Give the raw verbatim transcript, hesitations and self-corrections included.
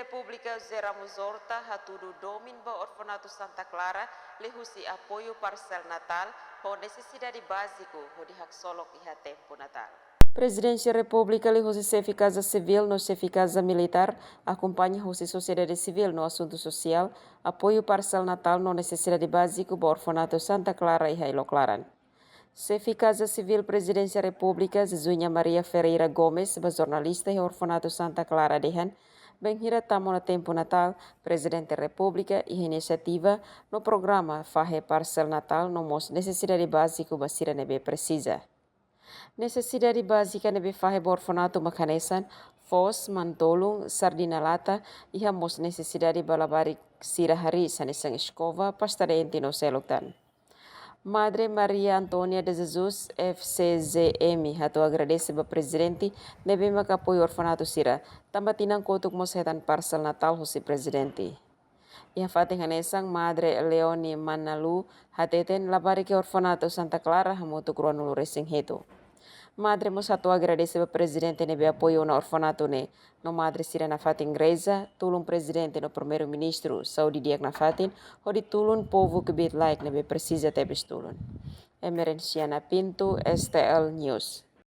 Repúblika José Ramos Horta hatudu domin ba Orfanatu Santa Clara liuhusi apoiu parsel Natál ho nesesidade báziku hodi haksolok iha tempu Natál. Prezidénsia Repúblika liuhusi Xefe Kaza Sivíl no Xefe Kaza Militár akompaña husi sosiedade sivíl no asuntu sosiál apoiu parsel Natál no nesesidade báziku ba Orfanatu Santa Clara iha Ilok Laran. Xefe Kaza Sivíl Prezidénsia Repúblika, Zezuña Maria Ferreira Gomes, ba jornalista iha Orfanatu Santa Clara dehan, bainhira tama ona tempu Natál, Prezidente Repúblika iha inisiativa no programa fahe parsel Natál no mós nesesidade báziku ba sira ne'ebé presiza. Nesesidade bázika ne'ebé fahe ba orfanatu mak hanesan foos, manu-tolun, sardina lata, iha mós nesesidade ba labarik sira harii hanesan eskova, pasta dente no seluk tan. Madre Maria Antónia de Jesus, F C J M, hato'o agradese ba Prezidente ne'ebé maka apoiu orfanatu sira, tanba tinan kotuk mós hetan parsel Natál husi Prezidente. Iha fatin hanesan, Madre Leoni Manalu hateten labarik iha Orfanatu Santa Clara hamutuk ruanulu resin hitu. Madre mós hato'o agradese ba Prezidente ne'ebé apoiu ona orfanatu ne'e, no madre sira nafatin reza, tulun Prezidente no Primeiru-Ministru, saúde di'ak nafatin, hodi tulun povu kbiit-laek ne'ebé presiza tebes tulun. Emerenciana Pinto, S T L News.